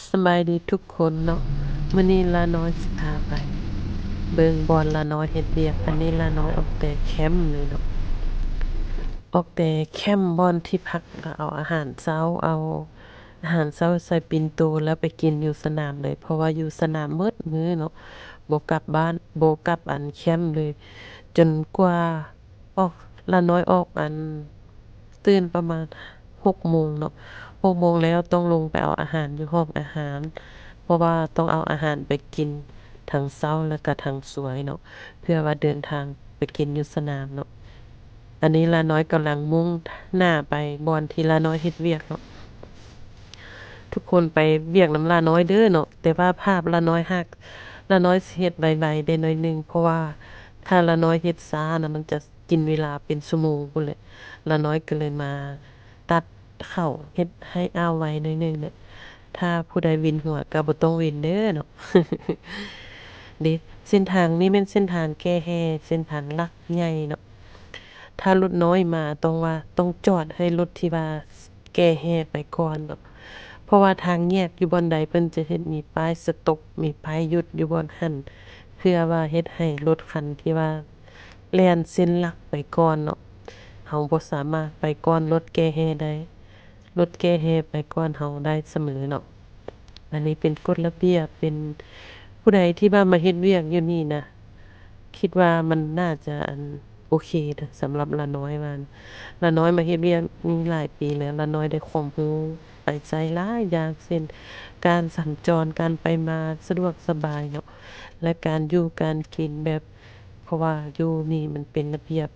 ສະບາຍດີທຸກຄົນເນາະ, ມື້ນີ້ລານ້ອຍຊິພາໄປເບິ່ງບ່ອນລານ້ອຍເຮັດວຽກ. ອັນນີ້ລານ້ອຍອອກແຕ່ແຄມເລີຍເນາະ, ອອກແຕ່ແຄມບ່ອນທີ່ພັກ ກໍເອົາອາຫານເຊົ້າ ເອົາອາຫານເຊົ້າໃສ່ປິ່ນໂຕ ແລ້ວໄປກິນຢູ່ສະໜາມເລີຍ, ເພາະວ່າຢູ່ສະໜາມໝົດມື້ເນາະ, ບໍ່ກັບບ້ານ ບໍ່ກັບອັນແຄມເລີຍ ຈົນກວ່າ ອອກ ລານ້ອຍອອກ ອັນ ຕື່ນປະມານຫົກໂມງເນາະ, ຫົກໂມງແລ້ວຕ້ອງລົງໄປເອົາອາຫານຢູ່ຫ້ອງອາຫານ ເພາະວ່າຕ້ອງເອົາອາຫານໄປກິນທັງເຊົ້າ ແລ້ວກະທັງສວຍເນາະ, ເພື່ອວ່າເດີນທາງໄປກິນຢູ່ສະໜາມເນາະ. ອັນນີ້ລານ້ອຍກຳລັງມຸ່ງໜ້າໄປບ່ອນທີ່ລານ້ອຍເຮັດວຽກເນາະ. ທຸກຄົນໄປວຽກນຳລານ້ອຍເດີເນາະ, ແຕ່ວ່າພາບລານ້ອຍຫາກ ລານ້ອຍຊິເຮັດໄວໆໄດ້ໜ້ອຍໜຶ່ງ, ເພາະວ່າຖ້າລານ້ອຍເຮັດຊ້ານະ ມັນຈະກິນເວລາເປັນຊົ່ວໂມງພຸ້ນແຫຼະ. ລານ້ອຍກໍເລີຍມາຕັດເຂົ້າເຮັດໃຫ້ອ້າວໄວໜ້ອຍໜຶ່ງແຫຼະ. ຖ້າຜູ້ໃດວິນຫົວກໍບໍ່ຕ້ອງວິນເດີເນາະ. ເດ້ ເສັ້ນທາງນີ້ແມ່ນເສັ້ນທາງແກ້ແຮ່ ເສັ້ນທາງຫຼັກໃຫຍ່ເນາະ. ຖ້າລົດນ້ອຍມາ ຕ້ອງວ່າ ຕ້ອງຈອດໃຫ້ລົດທີ່ວ່າແກ້ແຮ່ໄປກ່ອນເນາະ, ເພາະວ່າທາງແຍກຢູ່ບ່ອນໃດ ເພິ່ນຈະເຮັດມີປ້າຍສະຕັອບ ມີປ້າຍຢຸດຢູ່ບ່ອນຫັ້ນ ເພື່ອວ່າເຮັດໃຫ້ລົດຄັນທີ່ວ່າແລ່ນເສັ້ນຫຼັກໄປກ່ອນເນາະ, ເຮົາບໍ່ສາມາດໄປກ່ອນລົດແກ້ແຮ່ໄດ້. ລົດແກ້ແຮ່ໄປກ່ອນເຮົາໄດ້ສະເໝີເນາະ. ອັນນີ້ເປັນກົດລະບຽບ ເປັນ ຜູ້ໃດທີ່ວ່າມາເຮັດວຽກຢູ່ນີ້ນະ ຄິດວ່າມັນໜ້າຈະ ອັນ ໂອເຄນະ ສຳລັບລານ້ອຍວ່າ. ລານ້ອຍມາເຮັດວຽກນີ້ຫຼາຍປີແລ້ວ, ລານ້ອຍໄດ້ຄວາມຮູ້ໄປໃຊ້ຫຼາຍຢ່າງ ເຊັ່ນ ການສັນຈອນ ການໄປມາສະດວກສະບາຍເນາະ ແລະ ການຢູ່ການກິນແບບ ເພາະວ່າຢູ່ນີ້ມັນເປັນລະບຽບ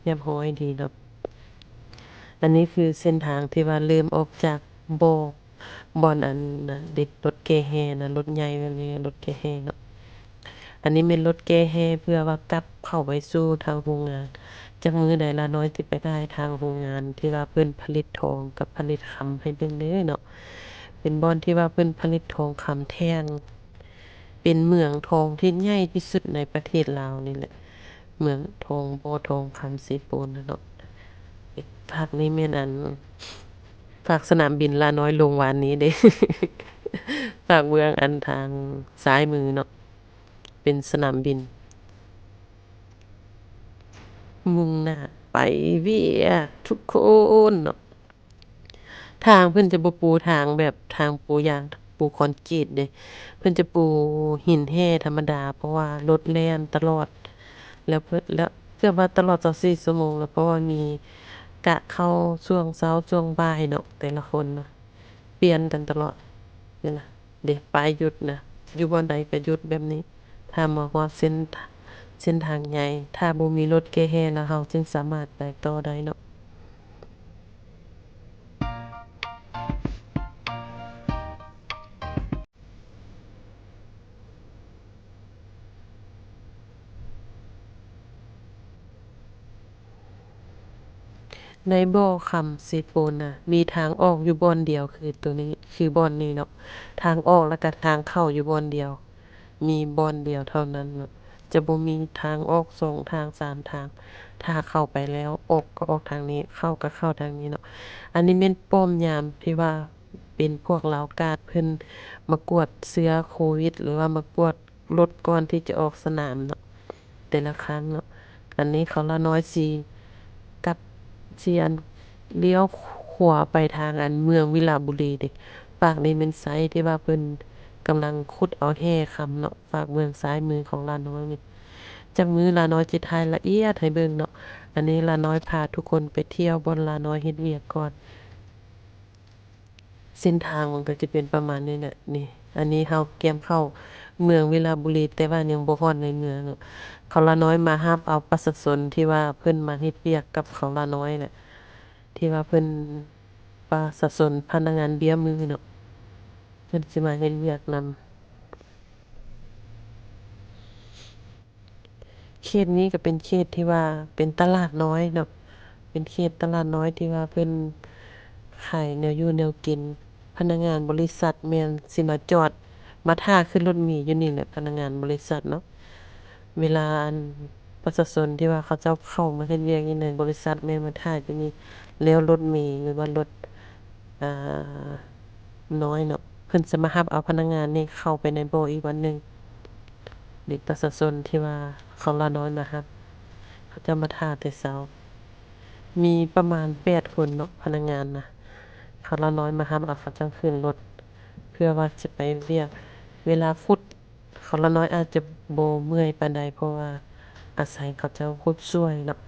ຮຽບຮ້ອຍດີເນາະ. ອັນນີ້ຄືເສັ້ນທາງທີ່ວ່າເລີ່ມອອກຈາກບໍ່ ບ່ອນອັນນະ ເດັດລົດແກ້ແຮ່ນະ, ລົດໃຫຍ່ແບບນີ້ ລົດແກ້ແຮ່ເນາະ. ອັນນີ້ແມ່ນລົດແກ້ແຮ່ເພື່ອວ່າກັບເຂົ້າໄປສູ່ທາງໂຮງງານ. ຈັກມື້ໃດລານ້ອຍຊິໄປຖ່າຍທາງໂຮງງານທີ່ວ່າເພິ່ນຜະລິດທອງກັບຜະລິດຄຳໃຫ້ເບິ່ງເດີເນາະ. ເປັນບ່ອນທີ່ວ່າເພິ່ນຜະລິດທອງຄຳແທ່ງ ເປັນເໝືອງທອງທີ່ໃຫຍ່ທີ່ສຸດໃນປະເທດລາວນີ້ແຫຼະ, ເໝືອງທອງ ບໍ່ທອງຄຳເຊໂປນນະເນາະ. ພາກນີ້ແມ່ນອັນ ພາກສະໜາມບິນລານ້ອຍລົງວານນີ້ເດ້. ພາກເບື້ອງອັນທາງຊ້າຍມືເນາະ ເປັນສະໜາມບິນ ມຸ່ງໜ້າໄປວຽກທຸກຄົນເນາະ. ທາງເພິ່ນຈະບໍ່ປູທາງແບບທາງປູຢາງ ປູຄອນກຣີດເດ້, ເພິ່ນຈະປູຫີນແຮ່ທຳມະດາ ເພາະວ່າລົດແລ່ນຕະຫຼອດ ແລ້ວເພິ່ນ ແລ້ວເກືອບວ່າຕະຫຼອດຊາວສີ່ຊົ່ວໂມງແລ້ວ, ເພາະວ່າມີກະເຂົ້າຊ່ວງເຊົ້າຊ່ວງບ່າຍເນາະ, ແຕ່ລະຄົນນະປ່ຽນກັນຕະຫຼອດ. ນີ້ນະ ເດ້ ປ້າຍຢຸດນະ, ຢູ່ບ່ອນໃດກໍຢຸດແບບນີ້. ຖ້າມາຮອດເສັ້ນ ເສັ້ນທາງໃຫຍ່ ຖ້າບໍ່ມີລົດແກ້ແຮ່ແລ້ວ ເຮົາຈຶ່ງສາມາດໄປຕໍ່ໄດ້ເນາະ. ໃນບໍ່ຄຳເຊໂປນນະ ມີທາງອອກຢູ່ບ່ອນດຽວ ຄືໂຕນີ້ ຄືບ່ອນນີ້ເນາະ, ທາງອອກ ແລ້ວກະທາງເຂົ້າຢູ່ບ່ອນດຽວ, ມີບ່ອນດຽວເທົ່ານັ້ນເນາະ, ຈະບໍ່ມີທາງອອກສອງທາງ ສາມທາງ. ຖ້າເຂົ້າໄປແລ້ວ ອອກກໍອອກທາງນີ້ ເຂົ້າກໍເຂົ້າທາງນີ້ເນາະ. ອັນນີ້ແມ່ນປ້ອມຍາມທີ່ວ່າ ເປັນພວກລາວກາດ ເພິ່ນມາກວດເຊື້ອໂຄວິດ ຫຼືວ່າມາກວດລົດກ່ອນທີ່ຈະອອກສະໜາມເນາະ ແຕ່ລະຄັ້ງເນາະ. ອັນນີ້ເຂົາລານ້ອຍຊິກັບ ຊິອັນລ້ຽວຂວາໄປທາງອັນເມືອງວິລະບູລີເດ້. ຟາກນີ້ແມ່ນໄຊທີ່ວ່າເພິ່ນກຳລັງຂຸດເອົາແຮ່ຄຳເນາະ, ຟາກເບື້ອງຊ້າຍມືຂອງລານ້ອຍນີ້. ຈັກມື້ລານ້ອຍຊິຖ່າຍລະອຽດໃຫ້ເບິ່ງເນາະ. ອັນນີ້ລານ້ອຍພາທຸກຄົນໄປທ່ຽວບ່ອນລານ້ອຍເຮັດວຽກກ່ອນ. ເສັ້ນທາງມັນກໍຈະເປັນປະມານນີ້ແຫຼະ. ນີ້ ອັນນີ້ເຮົາກຽມເຂົ້າເມືອງວິລະບູລີ ແຕ່ວ່າຍັງບໍ່ຮອດໃນເມືອງເນາະ. ເຂົາລານ້ອຍມາຮັບເອົາປະຊາຊົນທີ່ວ່າເພິ່ນມາເຮັດວຽກກັບເຂົາລານ້ອຍແຫຼະ, ທີ່ວ່າເພິ່ນ ປະຊາຊົນພະນັກງານເບ້ຍມືເນາະ, ເພິ່ນຊິມາເຮັດວຽກນຳ. ເຂດນີ້ກໍເປັນເຂດທີ່ວ່າເປັນຕະຫຼາດນ້ອຍເນາະ, ເປັນເຂດຕະຫຼາດນ້ອຍທີ່ວ່າເພິ່ນຂາຍແນວຢູ່ແນວກິນ. ພະນັກງານບໍລິສັດແມ່ນຊິມາຈອດມາຖ້າຂຶ້ນລົດເມຢູ່ນີ້ແຫຼະ, ພະນັກງານບໍລິສັດເນາະ. ເວລາອັນປະຊາຊົນທີ່ວ່າເຂົາເຈົ້າເຂົ້າມາເຮັດວຽກຢູ່ໃນບໍລິສັດແມ່ນມາຖ້າຢູ່ນີ້, ແລ້ວລົດເມ ຫຼືວ່າລົດ ອ່າ ນ້ອຍເນາະ ເພິ່ນຈະມາຮັບເອົາພະນັກງານນີ້ເຂົ້າໄປໃນບໍ່ອີກວັນໜຶ່ງ. ເດັກປະຊາຊົນທີ່ວ່າເຂົາລານ້ອຍມາຮັບ ເຂົາເຈົ້າມາຖ້າແຕ່ເຊົ້າ. ມີປະມານແປດຄົນເນາະ ພະນັກງານນະ. ເຂົາລານ້ອຍມາຮັບເອົາເຂົາເຈົ້າຂຶ້ນລົດ ເພື່ອວ່າຈະໄປວຽກ. ເວລາຂຸດ ເຂົາລານ້ອຍອາດຈະບໍ່ເມື່ອຍປານໃດ ເພາະວ່າອາໄສເຂົາເຈົ້າຂຸດຊ່ວຍເນາະ.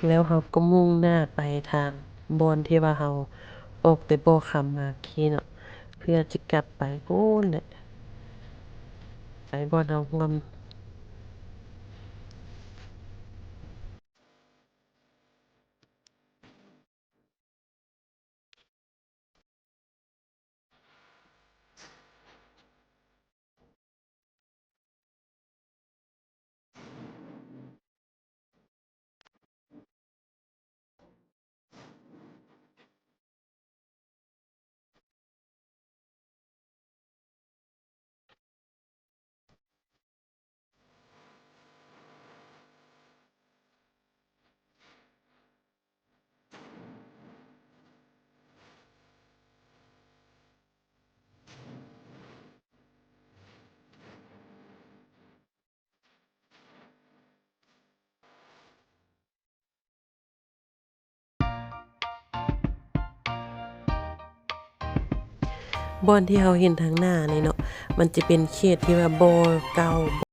ແລ້ວເຮົາກໍມຸ່ງໜ້າໄປທາງບ່ອນທີ່ວ່າເຮົາອອກແຕ່ບໍ່ຄຳມາກີ້ເນາະ ເພື່ອຈະກັບໄປພຸ້ນແຫຼະ ໄປບ່ອນເຮົາຮ່ວມ. ບ່ອນທີ່ເຮົາເຫັນທາງໜ້ານີ້ເນາະ ມັນຈະເປັນເຂດທີ່ວ່າບໍ່ເກົ່າ, ບໍ່